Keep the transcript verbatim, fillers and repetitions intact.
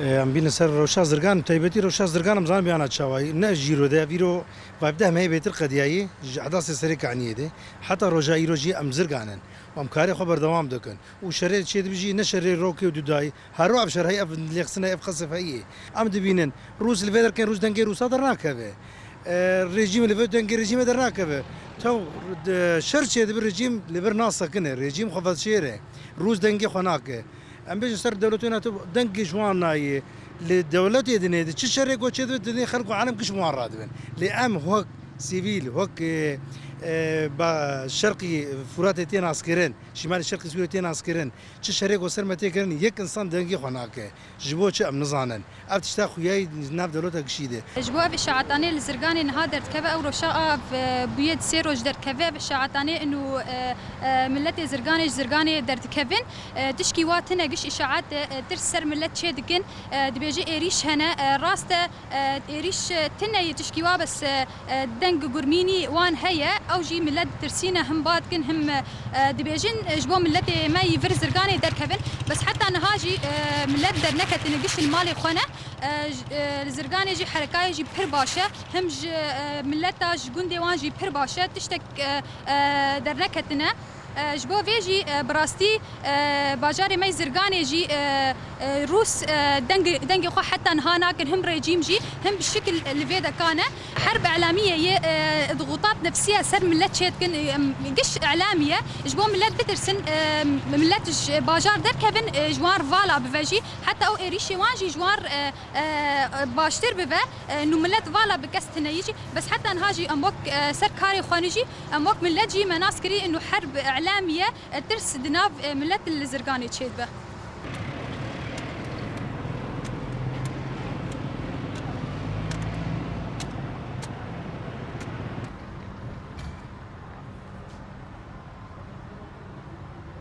Em bînin ser rewşa zirgan, taybetî rewşa zirgan em zanin biyana çawayî. Ne jîro de, vîro vayb deh mehê bêtir qediyayî, ji ehdasê serê kaniyê de. Heta roja îro jî em zirgan in. Em karê xwe berdewam dikin. Û şerê çêdibî jî ne şerê rokê û dudayî. Her ro ev şer heye, ev lêxisine, ev qesefeyî. Em dibînin, Rûs li vê derkên Rûs dengê Rûsa dernakeve. E, rejîm li vê dengê rejîmê dernakeve. Tew, de, şer çêdibe rejîm li vir nasekine. Rejîm xwe veşêre. Rûs dengê xwe nake. Em bêjin ser dewletê NATO dengê ji wan nayê. Li dewletê dinê de çi şerê ku çêdibe dinê xelk û alem giş wan radibin. Lê em wek sivîl, wek, e, e, ba şerqî Furatê tê naskirin, şimalê şerqî Sûriyê tê naskirin. Çi şerê ku ser me tê kirin, yek insan dengê xwe nake. Ji bo çi em nizanin. Ev tişta xuyayî nav dewleta gişî de. Ji bo ev îşaetanê li zirganê niha derdikeve, ew roşa av, e, bûye di sê roj derkeve, ev îşaetanê inu, e, e, milletê zirganê ji zirganê derdikevin. E, tişkî wa tine giş îşaet, e, tirs ser millet çê dikin. E, dibêje êrîş hene, e, rast e, e, êrîş, e, tine yê tişkî wa bes, e, e, deng gurmînî wan heye, ew jî millet ditirsîne, him ba dikin, him, e, dibêjin, e, ji bo milletê me yî vir zirganê derkevin. Bes heta niha jî, e, millet derneketine giş li malê xwe ne. E, j-, e, li zirganê jî herekayê jî pir baş e. Him ji, e, milleta ji gundê wan jî pir baş e. Tiştek, e, e, derneketine. E, ji bo vê jî, e, bi rastî, e, bajarê me yî zirganê jî, e, e, Rûs, e, deng-, dengê xwe heta niha nakin, him rejîm jî, him bi şikil li vê de kane. Herb îlamî ye, yê, e, dixutat nefsî ye ser millet çê dikin, e, em, giş îlamî ye. Ji bo millet bitirsin, e, millet ji bajar derkevin, e, ji wan re vala bive jî. Heta ew êrîşê wan jî ji wan re, e, e, baştir bibe. E, nû millet vala bi kes tine yî jî. Bes heta niha jî em wek, e, ser karê xwe ne jî, em wek millet jî me nas kirî, nû herb îlamî ye, e, tirs di nav, e, millet li zirganê çêdibe.